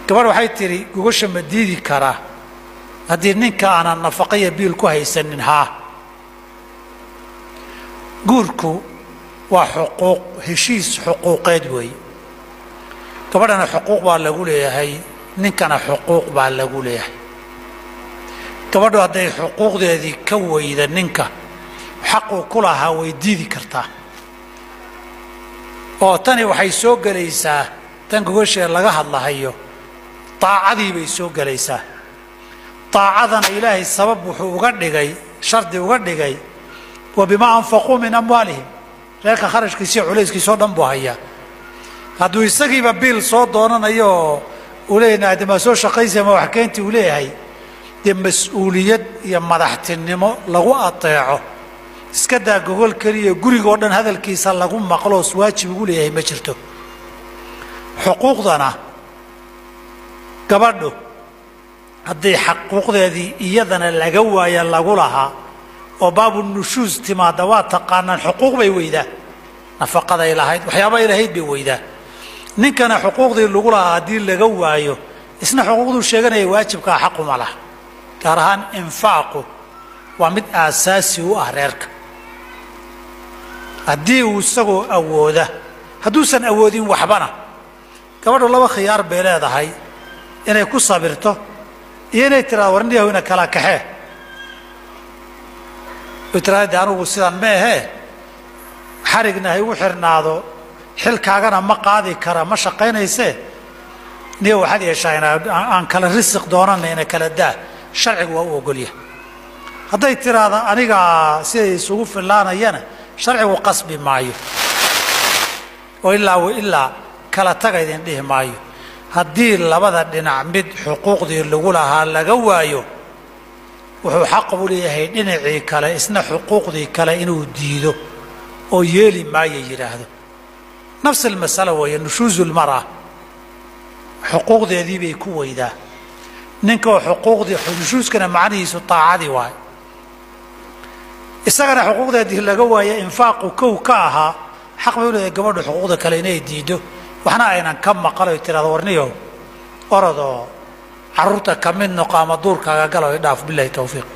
Gabadh waxay tidhi gogosha ma diidi karaa haddii ninka aanan nafaqa iyo biil ku haysanin? Haa, guurku waa xuquuq, heshiis xuquuqeed weeye. Gabadhana xuquuq baa lagu leeyahay, ninkana xuquuq baa lagu leeyahay. Gabadhu hadday xuquuqdeedii ka weyda ninka xaquu ku lahaa way diidi kartaa. Oo tani waxay soo gelaysaa tan gogosheed laga hadlahayo, daacadii bay soo gelaysaa. Daacadana Ilaahay sabab wuxuu uga dhigay, shardi uga dhigay, wa bimaa anfaquu min amwaalihim. Reerka kharashkiisiiyo culayskiisa o dhan buu hayaa. Hadduu isagiiba biil soo doonanayo oo uu leeyahay aadamaa soo shaqaysaya ma wax keyntii uu leeyahay, dee mas-uuliyad iyo madaxtinimo lagu ateeco iska daa gogol keliya, gurigoo dhan hadalkiisa lagu maqloos waajib ugu leeyahay ma jirto. Xuquuqdana gabadhu haddii xaquuqdeedii iyadana laga waaya lagu lahaa oo baabu nushuus timaada, waa taqaanaan, xuquuq bay weydaa, nafaqaday lahayd, waxyaaba ay lahayd bay weydaa. Ninkana xuquuqdii lagu lahaa haddii laga waayo, isna xuquuqduu sheeganaya waajibkaa xaquma laha. Gaar ahaan infaaqu waa mid aasaasi u ah reerka. Haddii uu isagoo awooda, hadduusan awoodin waxbana, gabadhu laba khiyaar bay leedahay: inay ku sabirto iyo inay tiraado warniyahu ina kala kaxee, oy tirahda de anugu sidaan ma ahee, xarigna ha igu xirnaado, xilkaagana ma qaadi kara, ma shaqaynaysee, niyo waxaad yeeshaa ina aan kala risiq doonana, ina kala daa. Sharcigu waa u ogolyahay. Hadday tiraahda anigaa siday isugu fillaanayana, sharcigu qasbi maayo oo ilaa wa ilaa kala taga idin dhihi maayo. Haddii labada dhinac mid xuquuqdii lagu lahaa laga waayo, wuxuu xaq u leeyahay dhinacii kale isna xuquuqdii kale inuu diido oo yeeli maayo yidhaahdo. Nafs almasala weeye nushuuzu lmara, xuquuqdeedii bay ku weydaa ninka oo xuquuqdii nushuuskana macnihiisu taacadii waay, isagana xuquuqdeedii laga waaya infaaqu kow ka ahaa, xaq bay u leedahay gabadhu xuquuqda kale inay diido, waxna aynan ka maqal oy tirahdo warniyow orodoo carruurta ka mid noqo ama duurkaaga galo, dhaaf. Bilahi towfiiq.